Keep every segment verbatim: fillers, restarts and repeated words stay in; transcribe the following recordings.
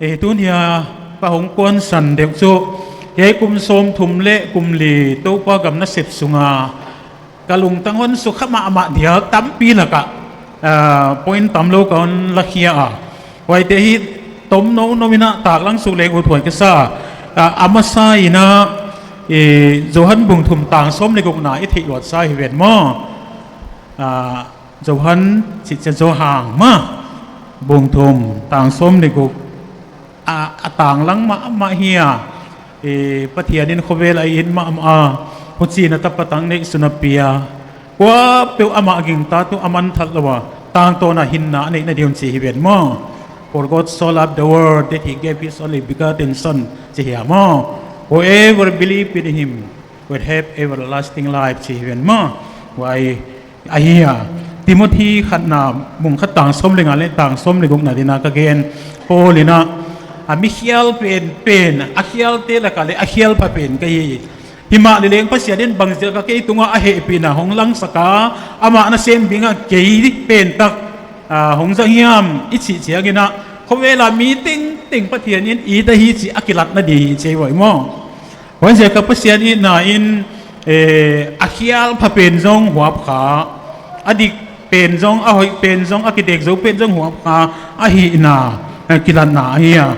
E, tunia ka hong kuansan deuh cu, hiai kum sawmthum le kum li Topa gam nasep sunga ka lungtang hon sukha mahmah diak tampi lakah, ah, point tam lo ka hon lakhia a, huaite hi tomno no inah taklang suk leng uthuai ka sa. Ah, a masa inah, eh, Johan bung thum tang sawm le gukna i theih luatsa hi ven maw? Ah, Johan cihcia Johan mah bung thum tang sawm le guk, a, a tanglang mahmah hi a, eh, Pathian in khuavel a it mahmah a, huci na tapa tang neihsun a pia, kua peuh amah gingta tu a manthat lo a, tangtawn a hinna a neih nading ci hi ven maw? For God so loved the world that he gave his only begotten Son, ci hi a maw? Whoever believe in him will have everlasting life, ci hi ven maw? Huai ahi a, Timothy khatna bung khat tang sawm le nga le tang sawm le gukna dina ka gen, Paul inah, a mikhial penpen, a khialte lakah le a khial pha pen ka hi. Himah le leng Pasian in bangziak a kei tungah a hehpihna hong langsak a, amah nasem dingah kei pentak, ah, hong zang hiam i cih cianginah, khuavela mi tengteng Pathian in it ahi cih a kilat nading hi ci ei huai maw? Huaiziak a Pasian itna in, eh, a khial pha pen zong huap kha, a dik pen zong, a hoih pen zong, a kidek zo pen zong huap kha ahihna, eh, kilatna ahi a.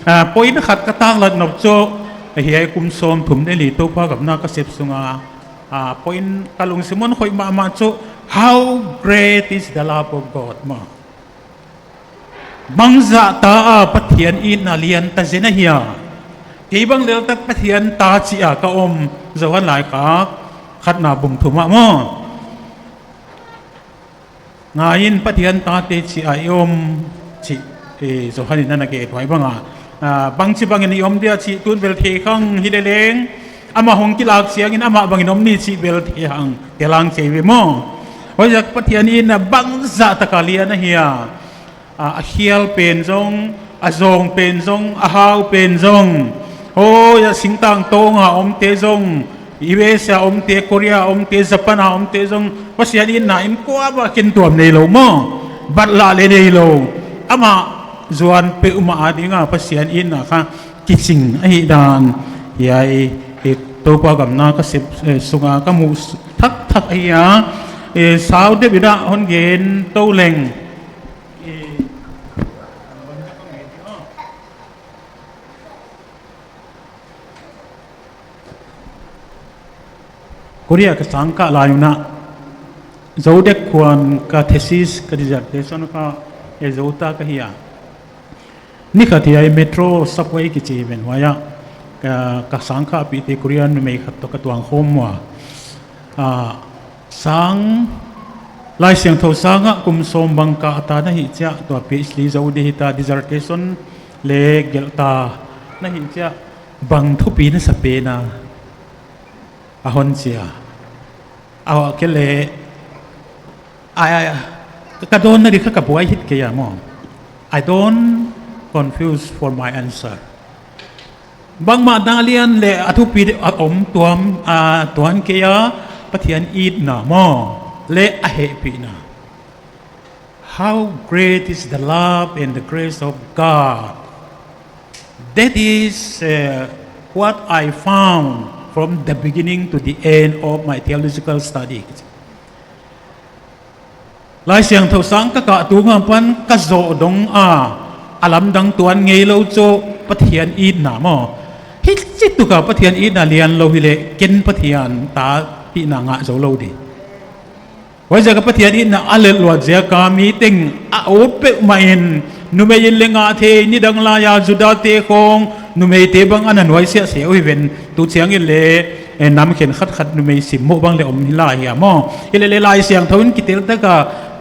Ah, point khat ka taklat nop cu, hiai kum sawmthum le li Topa gam na ka sep sunga, ah, point ka lungsim hon khoih mahmah cu, how great is the love of God, maw? Bangzah ta a Pathian itna lian ta zen ahi a, kei bang leltak Pathian ta ci a ka om Johan laikhak khatna bung thum ah maw? Ngai in Pathian tate ci a i om cih, eh, Johan in a na gen huai bang a, ah, bangci bangin i om dia cih tun bel thei khang hi le leng, amah hong kilak ciangin amah bangin om ni cih bel thei hang, tel hang ci ei ve maw? Huaiziak Pathian itna bangzah taka lian ahi a, a, a khial pen zong, a zawng pen zong, a hau pen zong, aw, a singtang tawnga omte zong, U S A omte, Korea omte, Japan a omte zong, Pasian itna in kuamah kintuam nei lo maw? Batlah le nei lo. Amah zuan peuhmah a dinga Pasian itna kha kicing ahih dan hiai, eh, Topa gam na ka sep, eh, sunga ka muh thakthak ahi a, eh, sau deuh inah hon gen to leng. Korea ka sangkah lai un ah, Zodek khuan ka thesis, ka dissertation kha, eh, Zota ka hi a. Ni khat hiai metro subway kici hi ven huai ah, ka, ka sangkhahpihte Korean numei khat tawh ka tuang khawm uh a. Ah, sang, Lai Siangtho sangah kum sawm bang kah ta na hih ciah, tua PhD zo ding hi ta, dissertation le gelh ta na hih ciah, bang thupi na sa pen a, a hon ci a. A hawh kei leh, a, a, ka dawn na ding kha ka buai hit kei a maw? I don't confuse for my answer. Bangmah dang a lian le a thupi a om tuam, a, tuan kei a, Pathian itna maw, le a hehpihna. How great is the love and the grace of God. That is, uh, what I found from the beginning to the end of my theological study. Lai Siangtho sang ka kah tunga pan ka zawh dong a, a lamdang tuan ngei lo cu Pathian itna maw? Hih ci tuka Pathian itna lian lo hi leh ken Pathian ta hihna ngah zo lo ding. Huaiziak a Pathian itna a lelhluat ziak a mi teng a ut peuhmah in numei in le ngah thei, nidang lai-a Judah te khawng numeite bang a na nuaisiah se uh hi ven, tu ciangin le, eh, nam khen khatkhat numei simmawh bang le om hi lai hi a maw? Hi leh le Lai Siangtho in kiteltak a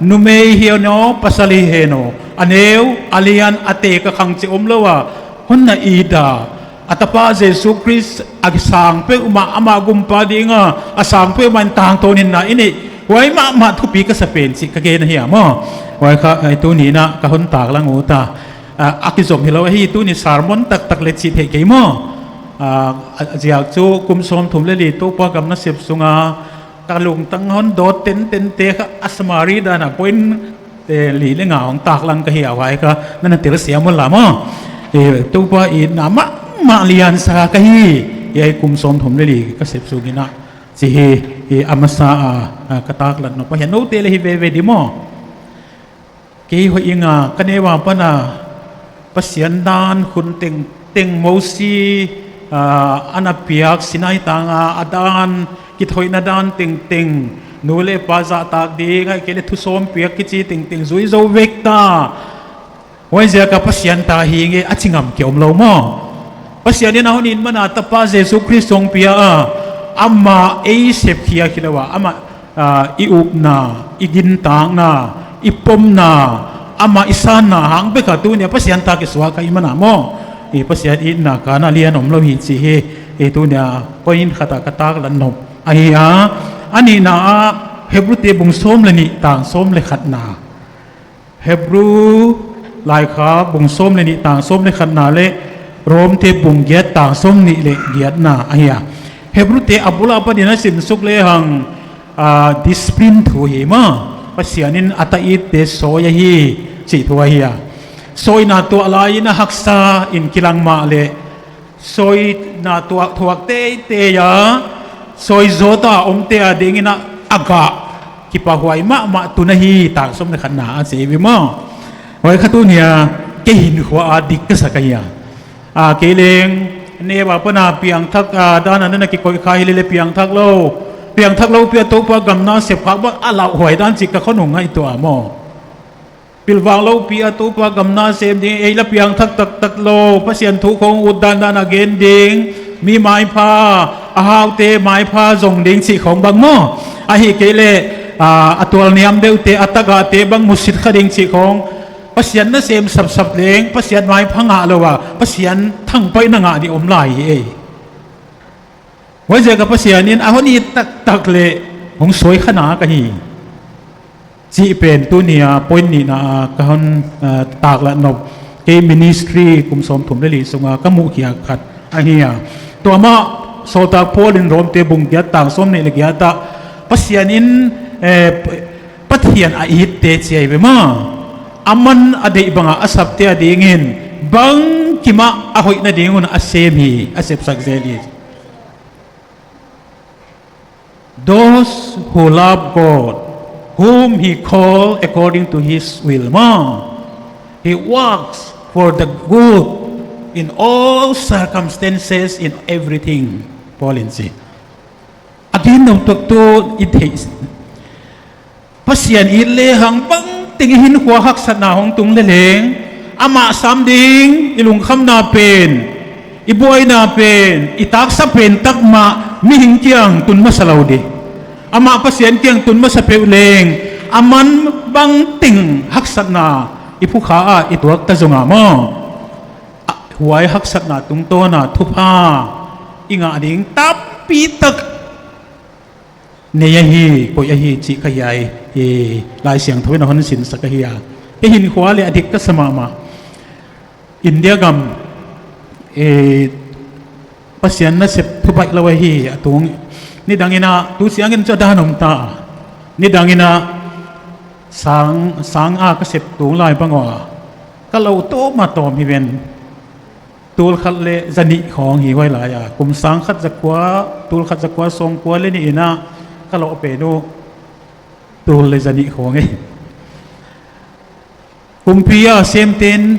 numei hi hen aw, pasal hi hen aw, a neu, a lian, a teek a khang ci om lo a, hon na it a, a tapa Jesu Khrist a sang peuhmah, amah gumpa dinga a sang peuhmah in tangtawn in na i neih, huai mahmah thupi ka sa pen cih ka gen ahi a maw? Huai kha, eh, tuni in ah ka hon taklang ut a, ah, a kizom hi lo ahi, tuni sermon taktak le cih theih kei maw? Ah, a, a ziak cu kum sawmthum le li Topa gam nasep sunga ka lungtang hon dawt tentente kha a summary dan a point, eh, li le nga hong taklang ka hi a, huai kha na na telsiam un la maw? Topa itna mahmah liansa ka hi. Hiai kum sawmthum le li ka sep sungin ah ci hi. A masa a ka taklat nop ahi a, note le hi veve di maw? Kei hoih ing a ka neu a pan a Pasian dan hun tengteng, Mosi a na piak Sinai tang a a dan, kithoihna dan tengteng, nu le pa zahtak ding, ahih kei le thusawm piak kici tengteng zui zo vek ta. Huaiziak a Pasian ta hi nge a ci ngam kia om lo maw? Pasian in a hon it man a Tapa Jesu Khrist hong pia a, amah ei sepkhiak hi lo a, amah i upna, i gintakna, i pomna, amah i sanna hang bek a tuni a Pasian ta kisuak ahih man a maw, Pasian itna kana lian om lo hi ci hi. Tuni a point khat a ka taklat nop ahi a, a nihna ah Hebrute bung sawm le nih tang sawm le khatna. Hebru laikhak bung sawm le nih tang sawm le khatna le Romte bung giat tang sawm nih le giatna ahi a. Hebrute a bul a panin a simsuk lehang, discipline thu hi maw? Pasian in a ta itte sawi ahi cih thu ahi a. Sawina tuah lai in a haksa in kilang mah leh sawina tuahthuak teitei a, sawi zawta omte a dingin a gah kipahhuai mahmah tun ahi, tang sawm le khatna a ci hi maw? Huai kha tuni a kei hinkhua a dik ka sak ahi a. Kei leng neu a pan a piangthak a dan a na kikoih kha hi lele piangthak lo, piangthak lo pi a Topa gam na sepkhak bang a lauhuai dan cih ka khua nung ngaihtuah a maw? Pilvang lopi a Topa gam na sem ding, ei la piangthak taktak lo, Pasian thu khong ut dandan a gen ding, mi maipha, a haute maipha zong ding cih khong bang maw? Ahih kei leh a tualniam deuhte, a tagahte bang musit kha ding cih khong, Pasian na sem sapsap leng Pasian maipha ngah lo a Pasian thangpaihna ngah ding om lai hi ei. Huaiziak a Pasian in a hon it taktak leh hong sawi kha nak ahi cih pen tuni a point nihna a ka hon taklat nop, kei ministry kum sawmthum le li sunga ka muhkhiak khat ahi a. Tua mah sawltak Paul in Romte bung giat tang sawm nih le giat ah Pasian in Pathian a itte ci ahi ve maw? Aman a deih banga a sapte a dingin bangkim ah a hoih nading un a sem hi, a sepsak zel hi. Those who love God, whom He called according to His will maw, He works for the good in all circumstances, in everything. Paul in ci. A gen no tuaktu i theih Pasian it lehang bangteng i hinkhua haksatna hong tung leleng, amah sam ding i lungkhamna pen, i buaina pen, i taksa pen tak mah mihing kiang tun masa lo ding. Amah Pasian kiang tun masa peuh leng, aman bangteng haksatna i phukha ah i tuakta zonga maw, huai haksatna tungtawna thupha i ngah ding tampi tak nei ahi, koih ahi cih ka hiai, Lai Siangtho in a hon sinsak ahi a. Kei hinkhua leh a dik ka sa mahmah. India gam Pasian nasep thubaih lo ahi a tung. Nidangin ah tu ciangin cu a dan om ta. Nidangin ah sang, sang a ka sep tung lai bang aw, ka lo tawm a tawm hi ven. Tul khat le zanih khawng hi huai lai a, kum sang khat zakua, tul khat zakua sawmkua le nih in ah ka lawh pen uh tul le zanih khawng hi. Kumpi a semten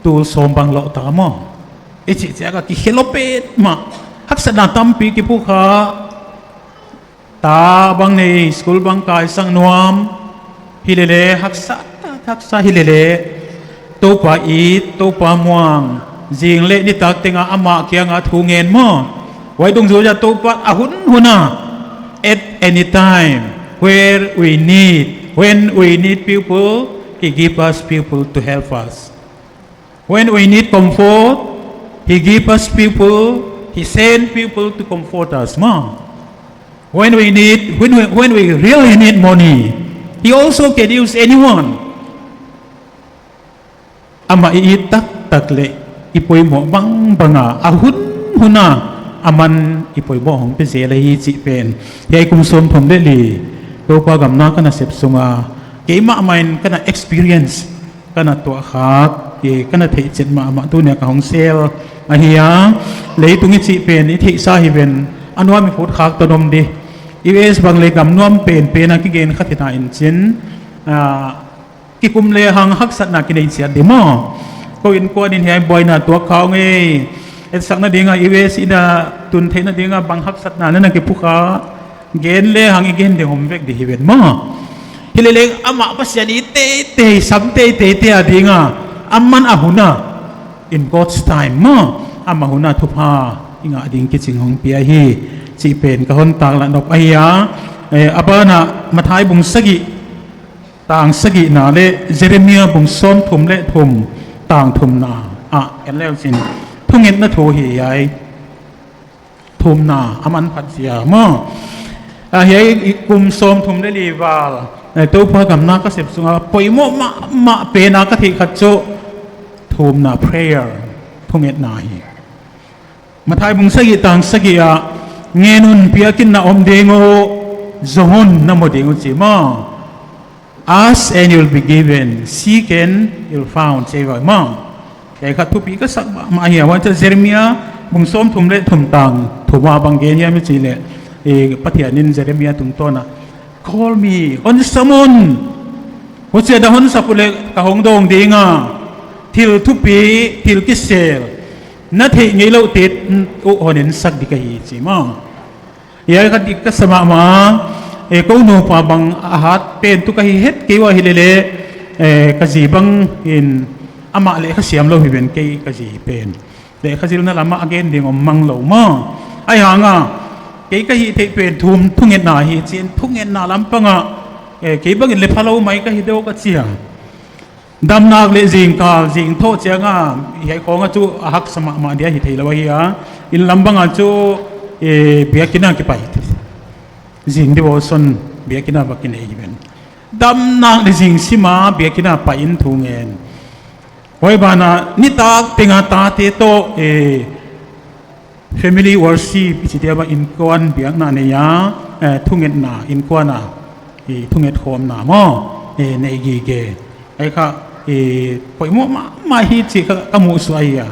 tul sawm bang lawh ta maw? I cih ciak a kikhel aw petmah. Haksatna tampi kiphukha. Ta bang nei, school bang kaisak nuam hi lele, haksa, haksa hi lele, Topa it, Topa muang, zing le nitak tengah amah kiangah thu ngen maw? Huai dungzui ah Topa a hunhun ah, at any time, where we need, when we need people, He give us people to help us. When we need comfort, He give us people, He send people to comfort us maw. When we need, when we, when we really need money, He also can use anyone. Amah i it taktak leh i poimawh bangbang a, a hunhun a aman i poimawh hong pia zel ahi cih pen hiai kum sawmthum le li Topa gam na ka nasep sunga keimah mah in ka na experience, ka na tuahkhak Ka na theih cet mahmah, tuni-a ka hong sel ahi a, leitung i cih pen i theihsa hi ven, a nuam i khut khak tawh om dih. U S bang le gam nuam penpen a kigen kha thei ta in cin, ah, kikum le hang haksatna kinei ciat dih maw? Ko innkuan in hiai buaina tuak kha ung ei, etsak nading a U S inn a tun theih nading a bang haksatna na na kiphu kha, gen le hang i gen ding om vek dih hi ven maw? Hi leleng amah Pasian i teitei, sam teitei te a ding a, aman a hun a, in God's time maw, amah hun a thupha i ngah ding kicing hong pia hi, cih pen ka hon taklat nop ahi a. Eh, a ban ah Matthai bung sagih, tang sagihna le Jeremiah bung sawmthum le thum, tang thumna ah en le uh cin, thungetna thu hi ai. Thumna a manphat zia maw? Ah, hiai kum sawmthum le li val, eh, Topa gam na ka sep sungah poimoh mahmah pen a ka theih khat cu thumna, prayer, thungetna hi. Matthai bung sagih, tang sagih ah, ngen un, biakinn na om ding uh, zong un, na mu ding uh, ci maw? Ask and you'll be given. Seek and you'll found, ci vai maw? Kei kha thupi ka sak mahmah hi a, huan ciang Jeremiah bung sawmthum le thum, tang thum ah bang gen hiam i cih leh, eh, Pathian in Jeremiah tungtawn ah, "Call me, hon sam un. Hucia dah hon sak uh leh ka hong dawng ding a, thil thupi, thil kisel, na theih ngei loh te uh hon ensak ding ka hi," ci maw? Hiai kha dik ka sa mahmah a, eh, ko nupa bang a hat pen tu ka hi het kei uh a, hi lele, eh, ka zi bang in amah leh kha siam lo hi ven, kei ka zi pen leh kha zilna lam ah a gen ding om mang lo maw? Ahi hang a, kei ka hih theih pen thum, thungetna hi cin, thungetna lampang ah, eh, kei bang in le pha lo mai ka hi deuh ka ci a. Damnak le zingkal, zing thawh ciang a, hiai khawng ah cu a haksa mahmah dia hi thei lo ahi a. Inn lam bang ah cu, eh, biakinn ah kipai. Zing devotion biakinn ah va kinei hi ven. Damnak le zing sim a biakinn ah pai in thu ngen. Huai ban ah nitak teng a tate tawh, eh, family worship i ci diam ah, innkuan biakna nei a, eh, thungetna, innkuan a, eh, thunget khawmna maw, eh, nei gige. Ahi kha, eh, poimoh mahmah hi cih kha ka muhsuah ahi a.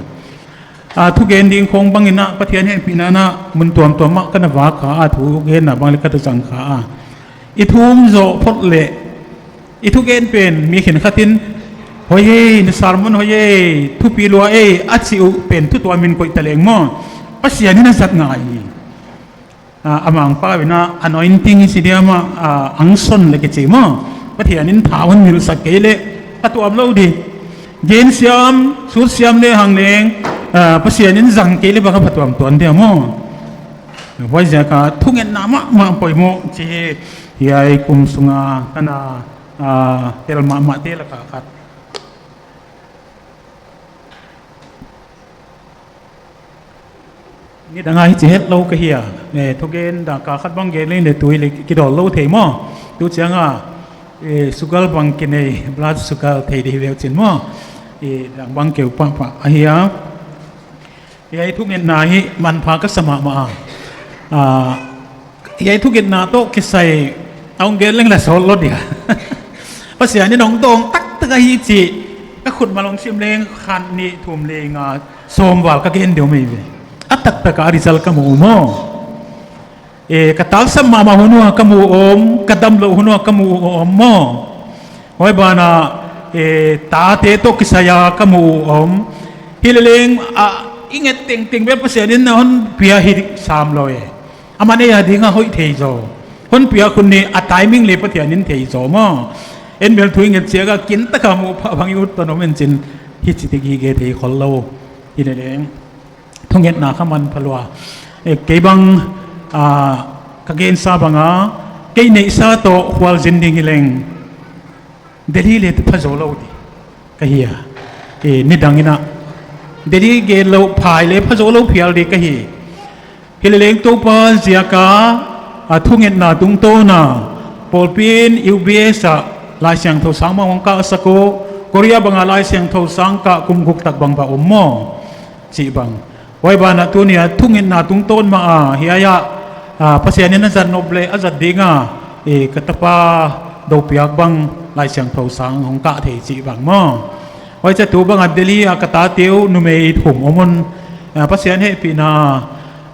Ah, thugen ding khawng bang in ah, Pathian hehpihna in ah mun tuamtuam ah ka na vak kha a, thugenna bang le ka na zang kha a. I thum zawh phot leh i thugen pen mi khenkhat in, "Hoih ei, na sermon hoih ei, thupi lua ei," a cih uh pen thu tuam in koih ta leng maw, Pasian in a zat ngai hi. Ah, a Mangpau in ah anointing i ci diam ah, ah, unction le kici maw, Pathian in tha hon nilhsak kei leh a tuam lo dih. Gen siam, sut siam le hang leng, ah, Pasian in zang kei leh bang a pha tuamtuam diam maw? Huaiziak a thungetna mahmah poimoh ci hi. Hiai kum sung a ka na, ah, tel mahmah te lak ah khat. Nidang a hici het lo ka hi a. Eh, thugen dang kha khat bang gen leng le tui le kidawl lo thei maw? Tu ciang a, eh, sugar bang kinei, blood sugar thei dih hi ve uh cin maw? Eh, dang bang keu pahpah ahi a. Hiai thungetna hi manpha ka sa mahmah a. Ah, hiai thungetna tawh kisai a hong gen leng la sawt lo dia. Pasian in hong dawng taktak ahi cih ka khutmal hong sim leng khat, nih, thum, li, nga, sawm val ka gen deuh mai ve. A taktak a result ka mu uh maw? Eh, ka taksap mahmah hun uh a ka mu uh om, ka dam loh hun uh a ka mu uh om maw? Huai ban ah, eh, tate tawh kisai a ka mu uh om. Hi leleng, ah, i nget tengteng bel Pasian in na hon pia hi sam lo e. Aman ei a ding a hoih thei zaw. Hon piak hun nih a timing le Pathian in thei zaw maw? En bel thu i nget ciang a kintak a muh phah bang i ut ton om in cin, hici te gige thei khol lo. Hi leleng. Thungetna kha manpha lua. Eh, kei bang, ah, ka gensa bang a, kei neihsa tawh khualzin ding hi leng, Delhi le pha zo lo dih ka hi a. Eh, nidang in ah Delhi gen lo phai le pha zo lo phial dih ka hi. Hi leleng Topa ziak a, ah, thungetna tungtawn a, pawlpi in U B S ah Laisiangtho sang bang hong kahsak uh, Korea bang a Laisiangtho sang kah kum guk tak bang va om maw? Cih bang. Huai ban ah tuni a thungetna tungtawn mah a, hiai ah, ah, Pasian in a zat nop le a zat ding a, eh, ka tapa dopiak bang Laisiangtho sang hong kah thei cih bang maw? Hoih cia tu bangah Delhi a ka tate uh numei thum om un, ah, Pasian hehpihna,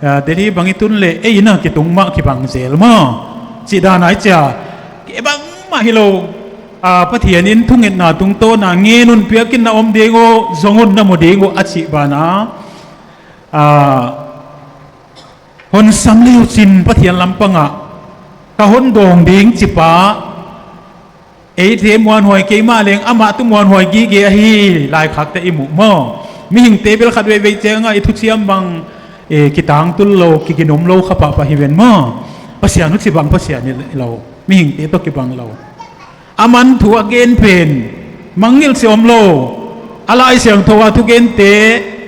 ah, Delhi bang i tun leh ei inn ah kitung mah kibang zel maw? Cih dan ai cia, kei bangmah hi lo, ah, Pathian in thungetna tungtawn a ngen un, piak in na om ding uh, zong un na mu ding uh a cih banah, ah, hon sam leu cin Pathian lampangah ka hon dawng ding ci pa, eite muanhuai kei mah leng amah tu muanhuai gige ahi laikhakte i muh maw? Mihingte bel khat veivei ciangah i thuciam bang, eh, kitangtul lo, kiginom lo kha pahpah hi ven maw? Pasian uh ci bang Pasian hi lo, mihingte tawh kibang lo. Aman thu a gen pen mangngilh ci om lo. A Lai Siangtho a thugente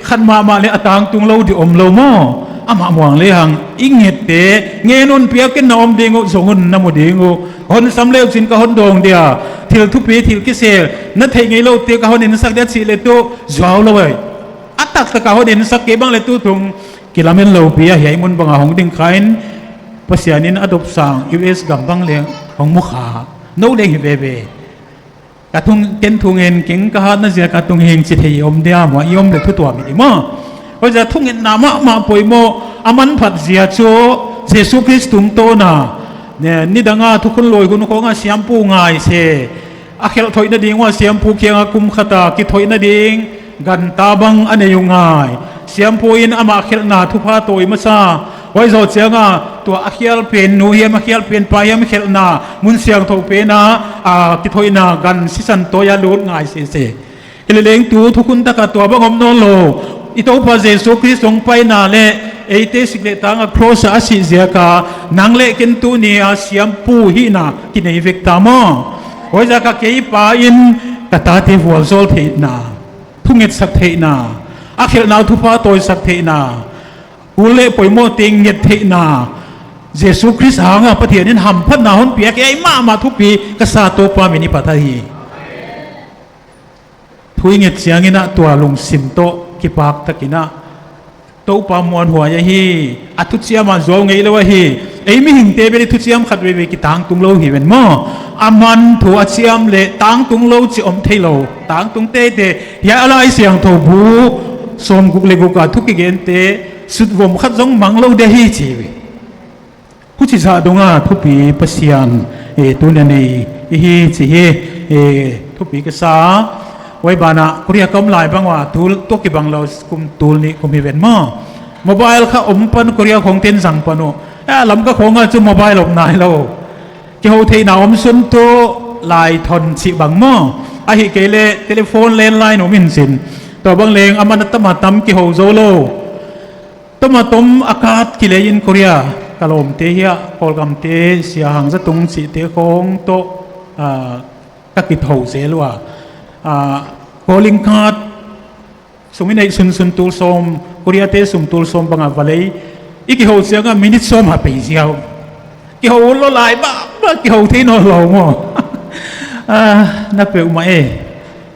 khat mahmah le a tangtung lo ding om lo maw? Amah muang lehang i ngette, ngen un, piak in na om ding uh, zong un na mu ding uh. Hon sam leu cin ka hon dawng dia, thil thupi, thil kisel, na theih ngei lote ka hon ensak dia cih leh tu zuau lo ei. A taktak a hon ensak kei bang leh tu thung kilamen lopi a hiai mun bangah hong ding kha in, Pasian in a dopsang U S gam bang leng hong mu kha. No leng hi veve. Ka thung, ken thungen keng ka hatna ziak a tung hing ci thei i om dia maw, i om leh thu tuam i ding maw? Hoih cia thungetna mahmah poimawh a manphat zia cu Jesu Khrist tungtawn a, ne, nidang a thukhun lawi hun khawngah siampu ngai se, a khelh thoih nading uh a siampu kiangah kum khat a kithoih nading ganta bang a nei uh ngai. Siampu in amah khelhna thupha tawi masa. Huai zawh ciangah tua a khial pen nu hiam, a khial pen pa hiam khelhna mun siangtho pen a, a, kithoihna gan sisan tawi a lut ngai sese. Hi leh leng tu thukhun takah tua bang om nawn lo. I Topa Jesu Khrist hong paina leh eite sik leh tang a cross ah a sih ziak a nang leh ken tuni a siampu hihna kinei vek ta maw? Huai ziak a kei pa in ka tate vualzawl theihna, thungetsak theihna, a khelhna uh thupha tawisak theihna, kul leh poimawhte nget theihna, Jesu Khrist hangah Pathian in hamphatna hon piak hi, ei mahmah thupi ka sa Topa min i phat ahi. Thu i nget ciangin ah tua lungsim tawh kipaktakin ah Topa muanhuai ahi, a thuciam ah zuau ngei lo ahi. Ei mihingte bel i thuciam khat veivei kitangtung lo hi ven maw? Aman thu a ciam leh tangtung lo cih om thei lo. Tangtung teitei, hiai a Lai Siangtho bu sawmguk leh guk a thu kigente sutvom khat zong mang lo ding hi ci hi. Huci zah dongah thupi Pasian, eh, tuni a nei i hi ci hi, eh, thupi ka sa. Huai banah Korea ka om lai bang uh a tul, tua kibang lo kum tul nih kum hi ven maw? Mobile kha om pan Korea khawng ten zang pan uh. Eh, Lamka khawngah cu mobile om nai lo. Kiho theihna om sun tu lai thon cih bang maw? Ahih kei leh telephone landline om in cin. Tua bang leng a man a tam a tam kiho zo lo. Tom a tom a kat kilei in Korea ka lawmte hiah Kawlgamte, Sia Hang Za Tung cihte khawng tawh, ah, ka kitho zel uh a, ah, calling card sum i neih sunsun tul sawm, Koreate sum tul sawm bangah va lei. I kiho ciangah minute sawm ah pei ziau. Kiho lo lai bak bak kiho thei nawn lo maw? Ah, na peuhmah e.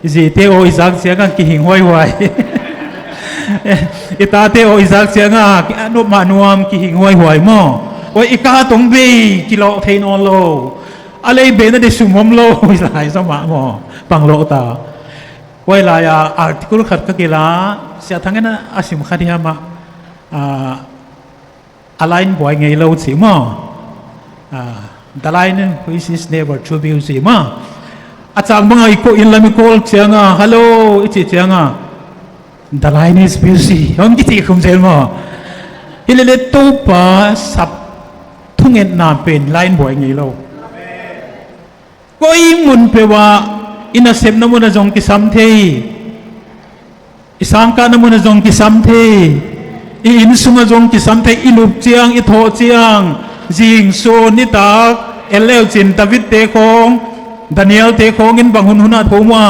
I zite aw i zak ciangah kihing huaihuai. I tate aw i zak ciangah ki-, a nuam mah nuam kihing huaihuai maw? Oi, i ka tong bei kilawh thei nawn lo. A lei bei na dei sum om lo. I lai sa mah maw? Panglawh ta. Huai lai-a article khat ka kila, Sia Thang in a sim khat hiam ah, ah, a line buai ngei lo ci maw? Ah, the line which is never too busy maw? A cang bangah i koh in lam i call ciangah, "Hello," i cih ciangah, "The line is busy," hong kici khum zel maw? Hi leh leh Topa sap thungetna pen line buai ngei lo. Koi mun peuh ah i nasepna mun ah zong kisam thei. I sangkahna mun ah zong kisam thei. I inn sungah zong kisam thei. I lup ciang, i thawh ciang, zing sun nitak, en leu cin Davidte khawng, Danielte khawng in bang hunhun ah thum uh a,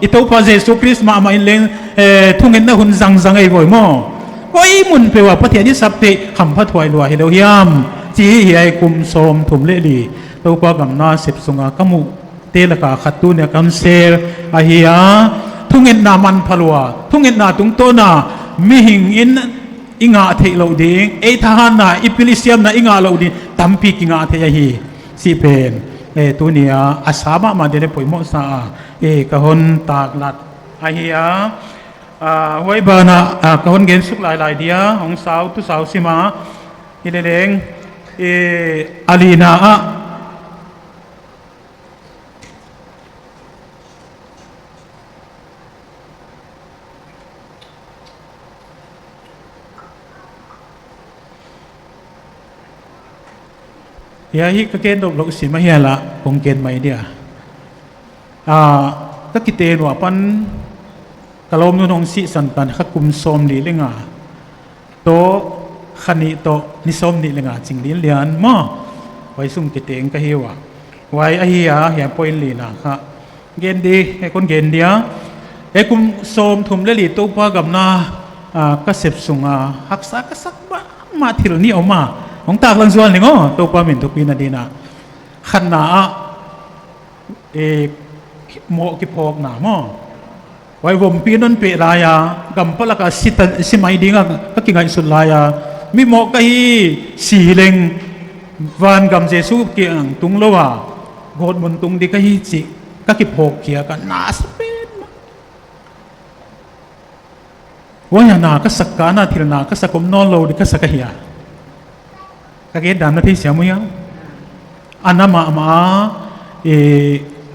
i Topa Jesu Khrist mahmah in leng, eh, thungetna hun zangzang ei voi maw? Koi mun peuh ah Pathian i sap theih hamphathuai lua hi lo hiam? Ci hi. Hiai kum sawm thum leh li Topa gam nasep sungah ka muh te laka khat tuni a kan share ahi a, thungetna manpha lua, thungetna tungtawn a mihing in i ngah theih loh ding, ei thahatna, i pil i siamna i ngah loh ding tampi kingah thei ahi cih pen, eh, tuni a a sa mahmah ding leh poimawh sa a, eh, ka hon taklat Ahi a, a, huai banah, a, ka hon gen suk lailai dia, hong sau tu sau sima, hi leleng, e, a lina ah, Hiai hi ka gen dok loh sim ahi a lah kong gen mai dia. A, ka kiten uh a pan ka lawmnu hong sihsan tan kha kum sawm li le nga tawh kha nih tawh ni sawm nih le nga cing lianlian maw. Huai sung kiteng ka hi uh a. Huai ahi a, hiai point lina kha gen di, e, kon gen dia. E, kum sawm thum le li Topa gamna, a, ka sep sunga haksa ka sak mahmah thil nih om a, hong taklang zual ning aw, Topa min thupina dina. Khatna ah, e, mawh kiphawkna maw. Huai vompi non peh lai a, gam palak a si ta, si mai ding a ka kingaihsut lai a, mi mawh ka hi, si leng vangam Jesu kiang tung lo a, gawtmun tung di ka hi cih ka kiphawk khia ka na sa pen mah. Huai a na ka sak ka na thil na ka sak om nawn lo di ka sak ahi a. Ka gen dan na thei siam uh hiam? A na mahmah a, e,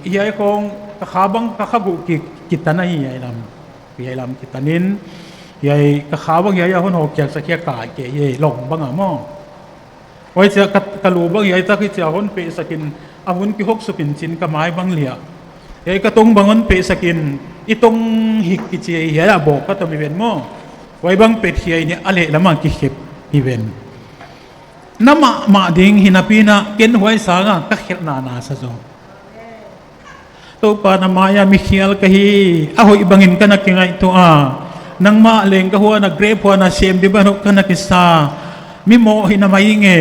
hiai khong ka kha bang ka kha guh ki, kitan ahi hiai lam. Hiai lam kitanin, hiai ka kha bang hiai a hon hawkkiak sak hiai ka ke hiai long bang a maw. Huai cia ka, ka lu bang hiai tak hi cia hon pehsakin, a hun kihok sukin cin ka mai bang liah. Hiai ka tong bang hon pehsakin, i tong hik kici hiai a bawk ka tom i ven maw. Huai bang pet hiai ni a leh lam a kikhep i ven. Na mahmah ding hi napi in a ken huai sanga ka khelhna na sa zaw. Topa na mai-ah mikhial ka hi, a hoih bangin ka na kingaihtuah a, nangmah leng ka huan a grep huan a sem di bang uh ka na kisa. Mi mawh hi na mai ing e,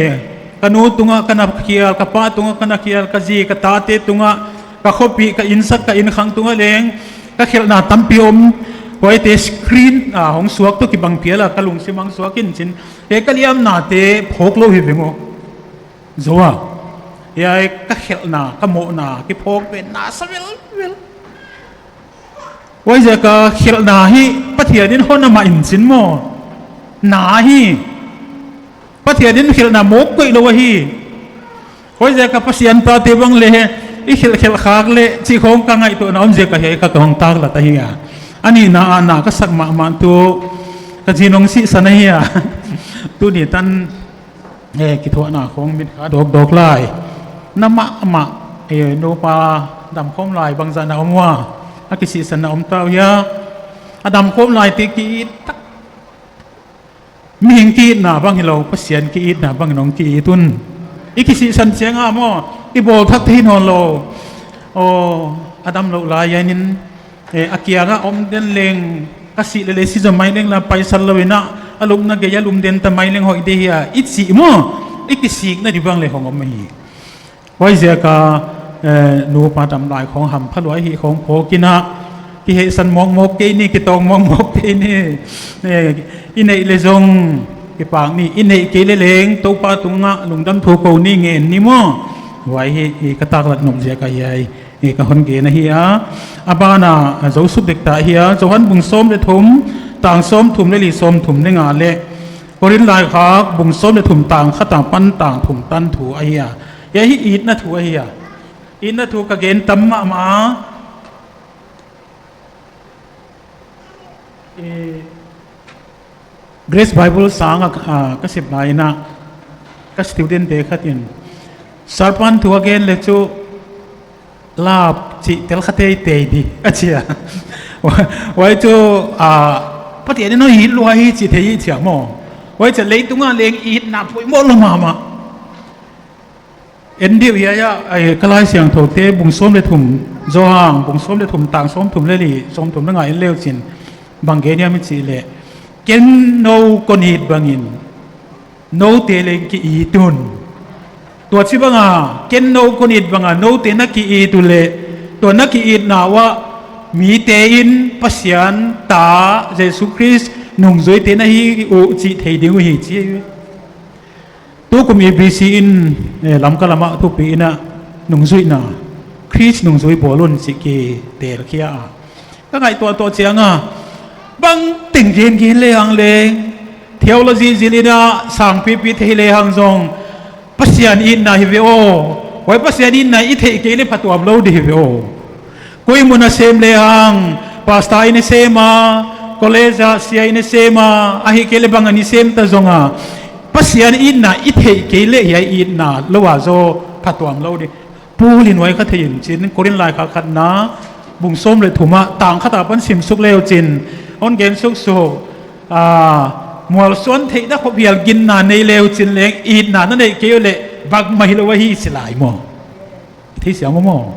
ka nu tungah ka na khial, ka pa tungah ka na khial, ka zi, ka tate tungah, ka khuapih, ka innsak, ka innkhang tungah leng ka khelhna tampi om. Huaite screen a hong suak tawh kibang phial a ka lungsim hong suak in cin, he ka liamnate phawk lo hi veng aw. Zo a, hiai ka khelhna, ka mawhna kiphawk pen na sa velvel. Huaiziak a khelhna hi Pathian in hon a mah in cin maw. Na hi. Pathian in khelhna mawk koih lo ahi. Huaiziak a Pasian tate bang le i khelh khelh khak le cih khong ka ngaihtuahna om ziak a hiai ka ka hong taklat ahi a. A nihna ah na ka sak mahmah tu ka zi nong sihsan ahi a. Tuni tan, e, kithuahna khong mit kha dawkdawk lai. Na mahmah, e, nupa damkhawm lai bangzah na om ua, a kisihsan na om ta uh hia? A damkhawm laite ki-it tak. Mihing ki-itna bang hi lo, Pasian ki-itna bangin hong ki-it un. I kisihsan ciang a maw, i bawlthak thei nawn lo. Aw, a dam loh lai a inn in, e, a kiangah om den leng, ka sih lele si zaw mai leng la paisal lo in a, a lupna gei a lum den ta mai leng hoih de hi a, i cih maw, i kisikna di bang le hong om ahi. Huaiziak a, e, nupa dam lai khong hampha lua hi khong phawk in a, kihehsan mawkmawk kei ni, kitawng mawkmawk kei ni, e, i neih le zong kipak ni, i neih kei le leng Topa tungah lungdam thu ko ni, ngen ni maw. Huai hi, i ka taklat nop ziak a hiai, e, ka hon gen ahi a. A bana, a, zo suk dek ta hi a, Johan bung sawm le thum, tang sawm thum le li, sawm thum le nga le Korin laikhak bung sawm le thum tang khat a pan tang thum tan thu ahi a. Hiai hi itna thu ahi a. Itna thu ka gen tam mahmah a. E, Grace Bible sang a, a, ka sep lai in a, ka student te khat in Sarpan thu a gen le chu lap cih tel kha teitei di a ci a. Huai chu, a, Pathian in hon it lua hi cih thei hi ci a maw. Huai cia leitungah leng itna poimoh lua mahmah. En deuh hiai ah, ai, ka Lai Siangthote bung sawm le thum, Johan bung sawm le thum tang sawm thum le li, sawm thum le nga en leu cin, bang gen hiam i cih leh, ken no kon it bangin note leng ki-it un. Tua ci banga ken no kon it banga note na ki-it uh leh, tua na ki-itna uah mite in Pasian ta Jesu Khrist nungzuite na hi uh cih thei ding uh hi ci. Tukum E B C in, eh, Lamka lamah thupi in a nungzuihna, Khrist nungzui bawl un cih kitelkhia a. Ka ngaihtuah tuah cianga bang teng gengen le hang leng, theology zil ina sangpipi thei le hang zong Pasian itna hi ve aw. Huai Pasian itna i theih kei le phatuam lo dih hi ve aw. Koi mun a sem le hang, pastor in i sem a, college ah sia in i sem a, ahi kei le bang an i sem ta zonga, Pasian itna i theih kei le hiai itna lo a zaw phatuam lo dih. Paul in huai kha thei in cin, Korin laikhak khatna bung sawm le thumah tang khat a pan simsuk leu cin, hon gen suksuk, mualsuan theihna khop hial ginna nei leu cin leng itna na neih kei uh leh bangmah hi lo ahi ci lai maw? Thei siam maw?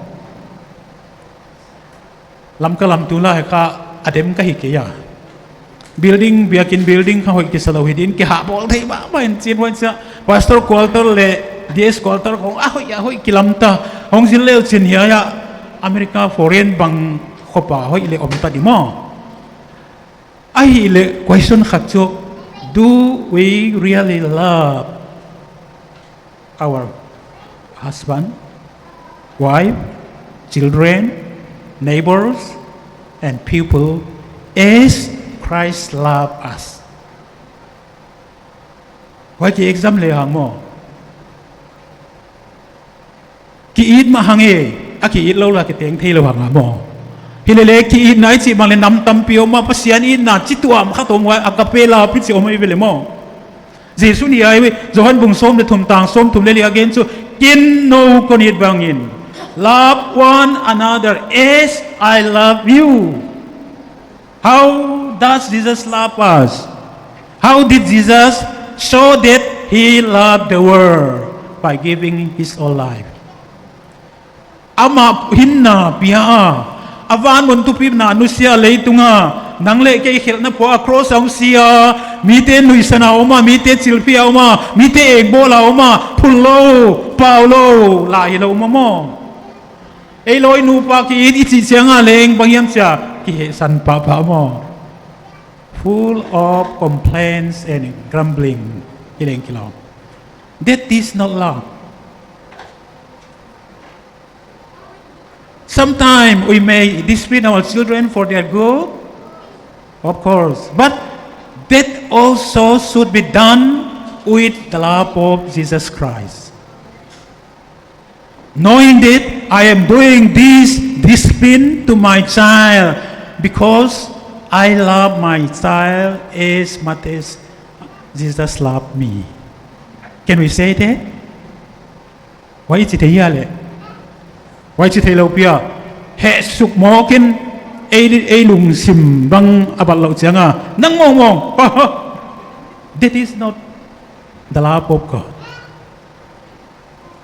Lamka lam tu lai kha a dem ka hi kei a. Building, biakinn building kha hoih kisa lo hi din kihah bawl thei mahmah in cin huai cia. Pastor quarter le D S quarter khong a hoih a hoih kilamta. Hong zin leu cin hiai ah America foreign bang khopa hoih le omta di maw? Ahihleh question khat cu, do we really love our husband, wife, children, neighbors, and people as Christ loved us? Huai ki exam le hang maw? Ki-it mah hang e, a ki-it lo la kiteng thei lo hang a maw? Hilele ki-itna i cih bang le nam tampi om a, Pasian itna ci tuam khat om huai, agape love i cih om ahi ve le maw? Jesuh nih ai ve, Johan bung sawm le thum tang sawm thum le li a gen cu, ken no kon it bangin love one another as I love you. How does Jesus love us? How did Jesus show that he loved the world? By giving his own life. Amah hinna pia a, a van mun thupina nusia leitunga nang le kei khelhna pua a cross a hong sia, mite nuihsan a om a, mite cilphih a om a, mite engbawl a om a, phun lo, pau lo, lah hi lo maw? Ei lawi nupa ki-it i cih cianga leng bang hiam cia kihehsan pahpah maw? Full of complaints and grumbling. Hi leng kilawm. That is not love. Sometimes we may discipline our children for their good, of course, but that also should be done with the love of Jesus Christ. Knowing that I am doing this discipline to my child because I love my child as much as Jesus loved me. Can we say that? Huai ci thei hia le? Huai ci thei lo pia. Heh suk mawkin ei, ei lungsim bang a bat lo cianga nang mawngmawng. That is not the love of God.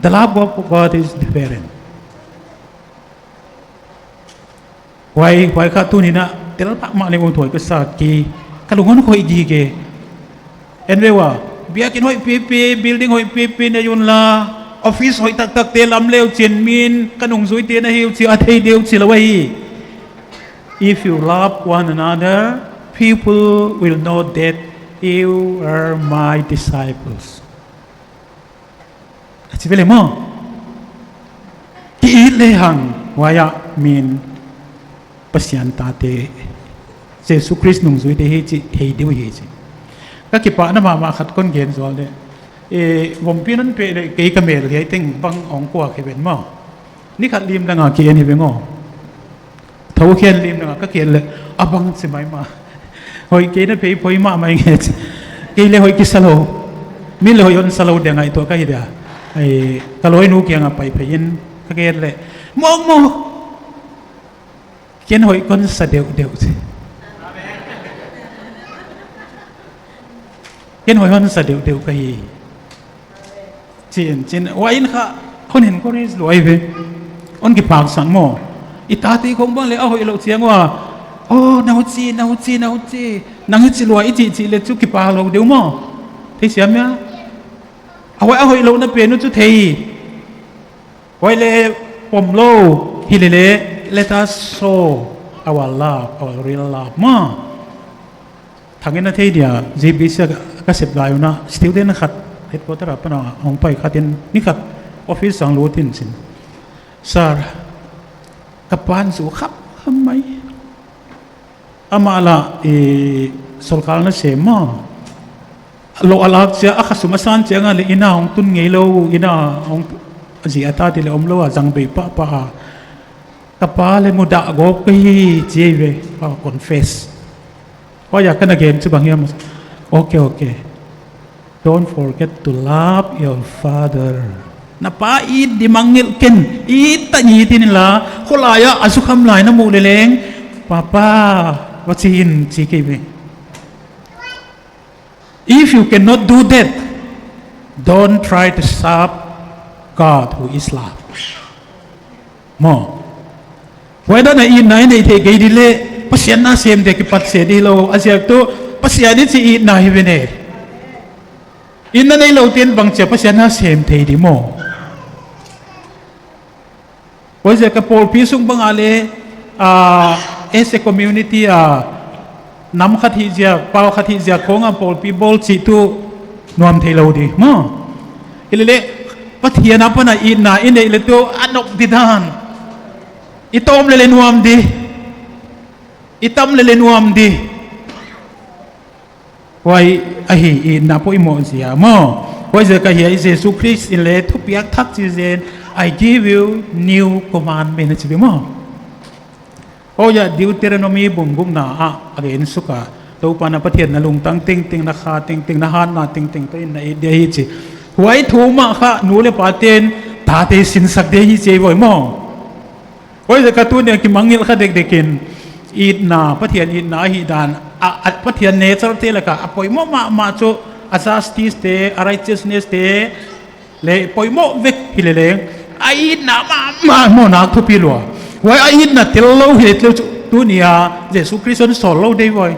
The love of God is different. Huai, huai kha tuninah tel mahmah le ung thuai ka sa ki, ka lung hon khoih gige. En ve ua, biakinn hoih pipi, building hoih pipi nei unla, office hoih taktakte lam leu cin min ka nungzuite na hi uh ci a thei deuh ci lo ahi. If you love one another, people will know that you are my disciples. A ci ve le maw? Ki-it le hang huai ah min Pasian tate, Jesu Khrist nungzuite hi ci, hei deuh hi ci. Ka kipahna mahmah khat kon gen zual le, e, vompi non peh le kei ka mel hiai teng bang hong kuak hi ven maw? Ni khat lim danga ki-en hi veng aw. Thokhian lim danga ka ki-en le a bang ci maimah. Hoih kei na phei phoi mahmah ing e ci. Kei le hoih kisa lo. Mi le hoih hon sa lo dia ngaihtuah ka hi dia. Ai, ka lawinu kianga pai phei in ka ki-en le mawk mawk. Ken hoih kon sa deuhdeuh ci. Ken hoih hon sa deuhdeuh ka hi. Cin, cin, huai in kha hon encourage lua hi ve. Hon kipak sang maw? I tate khong bang le a hoih loh ciang ua, oh, na huci, na huci, na huci, nang hici lua i cihcih le cu kipak lo deuh maw? Thei siam hia? A huai a hoih lohna pen uh cu thei. Huai le pom lo hi lele, let us show our love, our real love maw? Thangin a thei dia, J B C ka sep lai unah student khat headquarter ah pana hong pai khatin ni khat office sang lutin cin, sir, ka pan zu khap kham mai. Amah lah, eh, solkal nasem maw. Lo a lak ciang, a khasum a san ciangah le inn ah hong tun ngei lo, inn ah hong, a zi a tate le om lo a, zang bei pahpah a. Ka pa le mudah gawp ka hi ci ei ve, a confess. Hua ya ka na gen cu bang hiam? Okay, okay. Don't forget to love your father. Na pa it ding mangngilh ken, it ta ngitin inla, khualai ah a zukham lai na muh leleng, Papa, va ci in ci kei ve. If you cannot do that, don't try to serve God who is love. Maw. Huai dan a itna i neih theih kei dih leh Pasian na semte kipat se dih lo. A ziak tu Pasian i cih itna hi ve ne. Itna nei lo ten bang cia Pasian na sem thei dih maw. Huai ziak a pawlpi sung bangah le, ah, as a community ah, nam khat hih ziak, pau khat hih ziak khawngah pawlpi bawl cih tu nuam thei lo dih maw. Hi leleh Pathian a pana itna i neih le tu a nop dih dan. I tawm lele nuam dih. I tam lele nuam dih. Huai ahi itna poimawh zia maw. Huai ziak a hiai Jesu Khrist in le thupiak thak ci zen, "I give you new commandment," a ci dih maw. Hua ya Deuteronomy bung gukna ah a gen suk a, Topa na Pathian na lungtang tengteng, na kha tengteng, na hatna tengteng tawh in na it dih ahi ci. Huai thu mah kha nu le paten tate sinsak dih ahi ci ei voi maw. Huai ziak a tuni a kimangngilh kha dekdek in itna, Pathian itna ahih dan, a, a, Pathian nature te lakah a poimawh mahmah cu a justice te, a righteousness te le poimawh vek hi leleng, a itna mahmah mawhnak thupi lua. Huai a itna tel lo hi le tel cu tuni a Jesu Khrist hon sawl lo dei voi.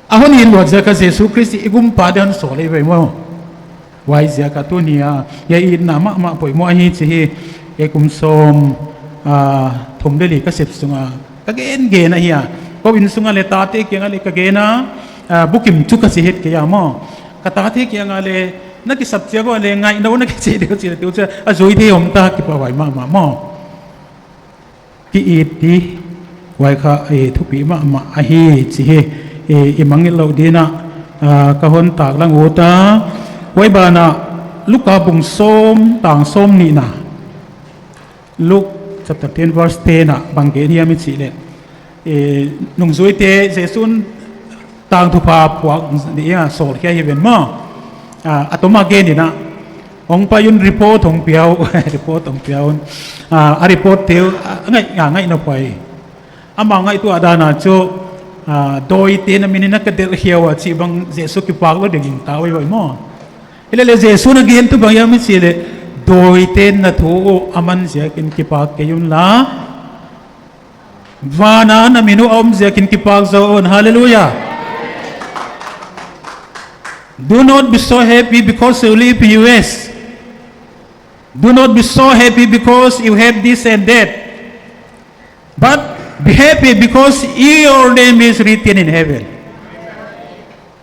A hon it luat ziak a Jesu Khrist i gumpa dih hon sawl ei voi maw. Huai ziak a tuni a hiai itna mahmah poimawh ahi ci hi. Kei kum sawm, ah, thum le li ka sep sungah ka gen gen ahi a. Ko inn sungah le tate kiangah le ka gen a, ah, bukim cu ka ci het kei a maw. Ka tate kiangah le na kisap ciang uh le ngaihno na kici deuh ci le tu cia a zui thei om ta, kipa huai mahmah maw. Ki-it dih, huai kha, eh, thupi mahmah ahi ci hi. Eh, i mangngilh loh dingin ah, ah, ka hon taklang ut a. Huai banah Luka bung sawm tang sawm nihna. Luke chapter ten verse ten ah bang gen hiam i cih leh, eh, nungzuite Jesu'n tangthupha puak ding a sawlkhia hi ven maw. Ah, a tom a gen in ah, hong pai un, report hong pia un, report hong pia un. Ah, a report te uh, ah, ngaih, ah, ngaihna pua hi. Amau ngaihtuah dan a cu, ah, dawite na min in a ka delhkhia uh a cih bang Jesu kipak lo ding in ta uh hi maw. Hi lele Jesu na gen tu bang hiam i cih leh, dawite na thu uh a man ziakin kipak kei un la, van a na min uh a om ziakin kipak zaw un. Halleluiah. Do not be so happy because you live in U S. Do not be so happy because you have this and that. But be happy because your name is written in heaven.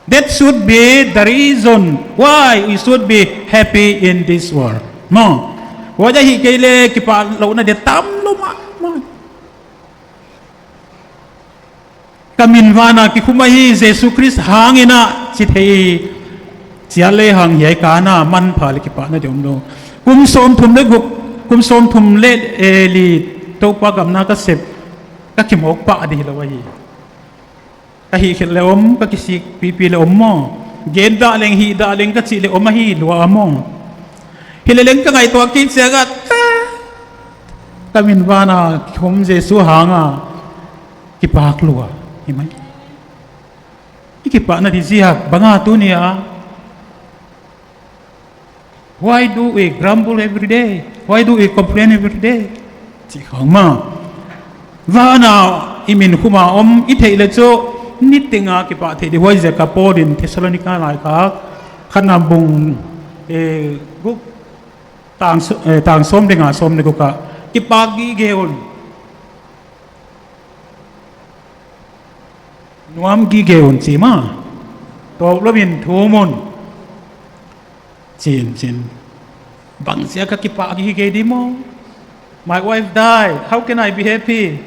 That should be the reason why we should be happy in this world. No. Huai ahih kei leh kipak lohna ding tam lo mahmah. Ka min van a kikhum ahi, Jesu Khrist hangin ah ci thei, ciat lehang hiai kan a manpha le kipahna ding om lo. Kum sawmthum le guk, kum sawmthum le, eh, li Topa gam na ka sep, ka kimawk pah ding hi lo ahi. Ka hih khelh le om, ka kisik pipi le om maw. Gen dah leng, hih dah leng ka cih le om ahi lua maw. Hi leleng ka ngaihtuah kik ciangah, ka min van a kikhum Jesu hang a kipak lua hi mai. I kipahna ding ziak bang a tuni a? Why do we grumble every day? Why do we complain every day? Cih khawng maw. Van a i min khum a om i theih leh cu niteng a kipah theih ding. Huai ziak a Paul in Thessalonika laikhak khatna bung, eh, guk tang s-, eh, tang sawm le nga, sawm le guk ah, kipak gige un. Nuam gige un ci maw. Tawk lo in thum un. Cin, cin. Bang ziak a kipak gige ding maw. My wife died. How can I be happy?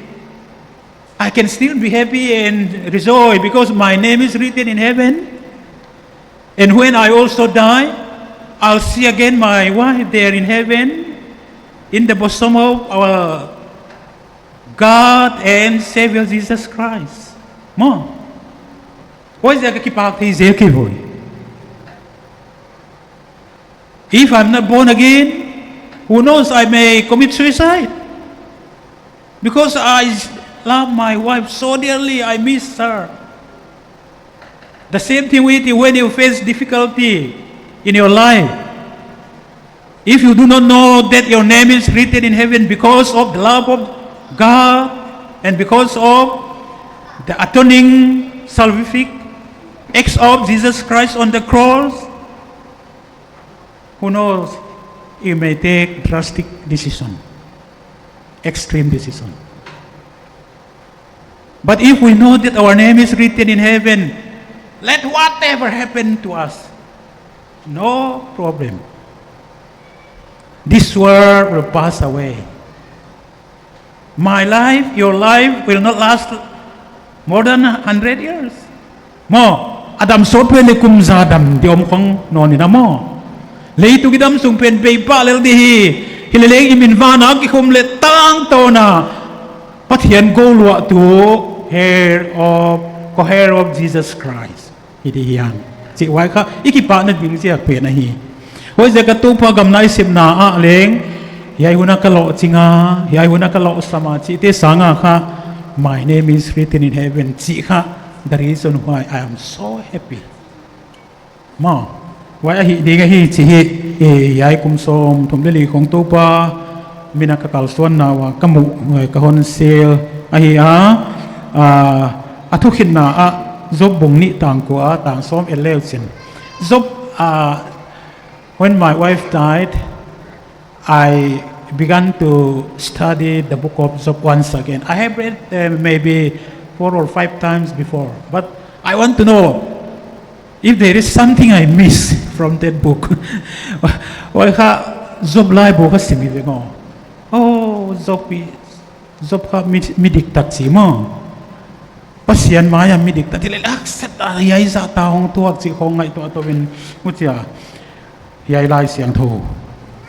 I can still be happy and rejoice because my name is written in heaven. And when I also die, I'll see again my wife there in heaven, in the bosom of our God and Savior Jesus Christ. Maw, huaiziak a kipak thei zel kei voi. If I'm not born again, who knows, I may commit suicide. Because I love my wife so dearly, I miss her. The same thing with you when you face difficulty in your life. If you do not know that your name is written in heaven because of the love of God and because of the atoning salvific acts of Jesus Christ on the cross, who knows, you may take drastic decision, extreme decision. But if we know that our name is written in heaven, let whatever happen to us, no problem. This world will pass away. My life, your life will not last more than a hundred years. Maw, a dam sawt pen le kum za dam ding om khong nawn in a maw. Leitung i dam sung pen bei pah lel ding hi. Hi le leng i min vana kikhum le tangtawn a Pathian goluahtu heir of, co-heir of Jesus Christ hi ding hi hang. Cih huai kha i kipahna ding ziak pen ahi. Huaiziak a Topa gam na i sepna ah leng, hiai hun a ka lawhcing a, hiai hun a ka lawhsam a cihte sang a kha, my name is written in heaven cih kha, the reason why I am so happy. Maw, huai ahi ding ahi cih hi. Eh, hiai kum sawmthum le li khong Topa min a ka kalsuanna uh a ka muh, eh, ka hon sel ahi a, ah, a thukhitna ah Job bung nih tang kua, tang sawm en le uh cin. Job, ah, when my wife died, I began to study the book of Job once again. I have read, uh, maybe four or five times before, but I want to know if there is something I miss from that book. Huai kha Job laibu kha sim hi veng aw. Oh, Job i, Job kha mi, mi diktat ci maw. Pasian mai a mi diktat hi le, haksat a hiai zah ta hong tuak cih khong ngaihtuah to in, mu cia. Hiai Lai Siangtho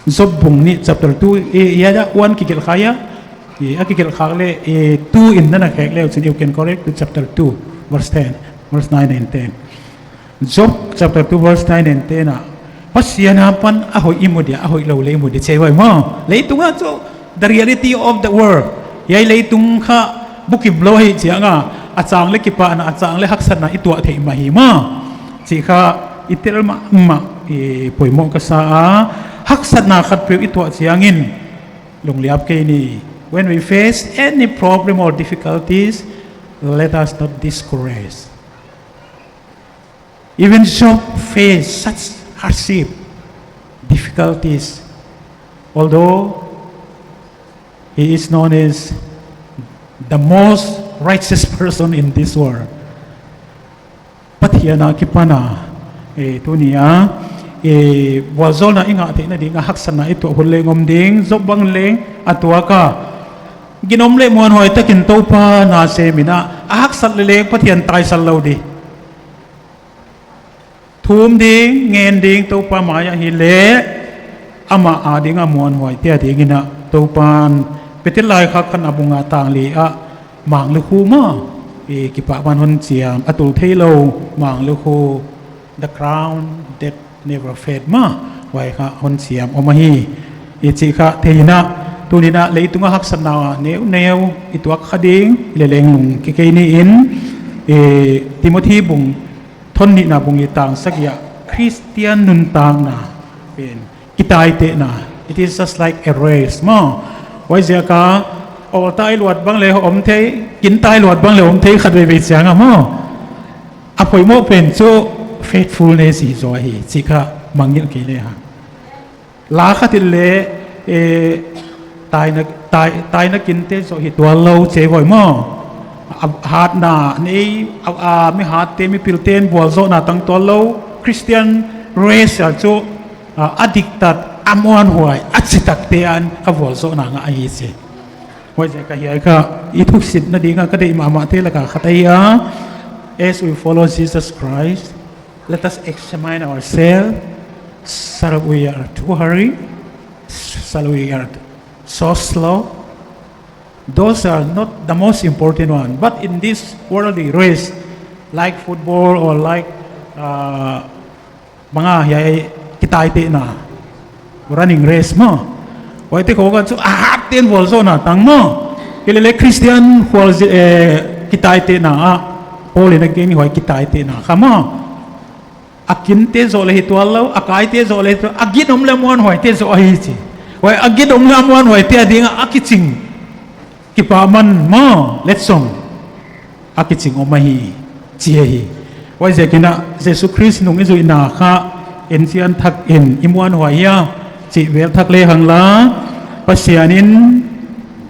Job bung nih chapter two, eh, hiai ah one kigelh kha hia? Eh, a kigelh khak le, eh, two in na na khek le uh cin, you can correct to chapter two, verse ten, verse nine and ten. Job chapter two verse nine and ten ah, Pasian a pan a hoih i mu dia, a hoih lo le i mu dia ci ei vai maw. Leitung ah cu the reality of the world. Hiai leitung kha bukim lo hi ciang a, a cang le kipahna, a cang le haksatna i tuah theih mah hi maw. Cih kha i tel mahmah, i poimoh ka sa a, haksatna khatpeuh i tuah ciangin lungliap kei ni. When we face any problem or difficulties, let us not discourage. Even Job faced such hardship, difficulties, although he is known as the most righteous person in this world. Pathian a kipan a, eh, tuni a, eh, vualzawlna i ngah theihna ding a haksatna i tuah hun leng om ding, Job bang leng a tuak a. Ginom le muanhuai takin Topa na sem in a, a haksat le leng Pathian taisal lo ding. Thum ding, ngen ding Topa mai ah hi leh, amah a ding a muanhuai te a ding in a, Topan Peter laikhak khatna bung nga tang li ah, manglukhu maw, i kipahman hon ciam, a tul thei lo manglukhu, the crown that never fade maw, huai kha hon ciam om ahi. I cih kha thei in a, tuni in a leitung a haksatna neuneu i tuak kha ding, le leng lungkia kei ni in, i Timothy bung thon nihna bung nih tang sagih ah Khristian nuntakna pen kitaitehna. It is just like a race maw. Huaiziak a awltai luat bang le om thei, kintai luat bang le om thei khat veivei ciang a maw. A poimoh pen cu faithfulness hi zaw hi cih kha mangngilh kei le hang. La khat in le, eh, taina, tai, taina kinte zawh hi tual lo ci ei vai maw. A, hatna nei, a, a, mi hatte, mi pilte in vualzawhna tang tual lo. Khristian race ah cu, a, a diktat, a muanhuai, a citakte in a vualzawhna ngah ahi ci. Huaizia ka hiai kha i thuksit nadinga ka deih mahmahte laka khat ahi a. As we follow Jesus Christ, let us examine ourselves. Shall we are too hurry? Shall we are so slow? Those are not the most important one. But in this worldly race, like football or like uh, manga hiai kitaitehna, running race maw, huaite khawng kan cu a hat ten vualzawhna tang maw. Kei lele Christian khual eh, kitaitehna ah Paul in a gen huai kitaitehna kha maw. A kinte zawh le hi tual lo, a kaite zawh le hi tual, a git om le muan huaite zawh ahi ci. Huai a git om le a muan huaite a dingah a kicing kipahman maw, letsong a kicing om ahi ci ahi. Huaiziakin ah Jesu Khrist nung i zuihna kha encian thak in i muanhuai hia cih vel thak lehang la. Pasian in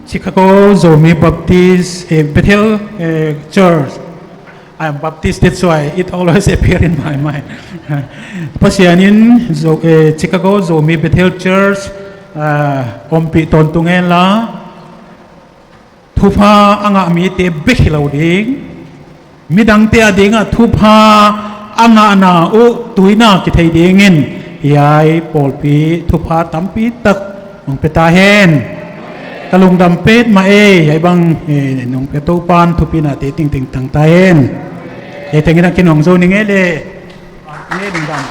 Chicago Zomi Baptist eh, Bethel eh, Church. I am Baptist, that's why it always appear in my mind. Pasian in Zo, eh, Chicago Zomi Bethel Church uh, ompih tawntung hen la. Thupha a ngah mite bek hi lo ding, midangte a dingah thupha a ngahna uh tuina kithei dingin hiai pawlpi thupha tampi tak hong pia ta hen. Ka lungdam petmah e, hiai bang eh, nong pia Topan thupihnate tingting tang ta hen. Hiai tengin a kin hong zo ning e le. Nge lungdam.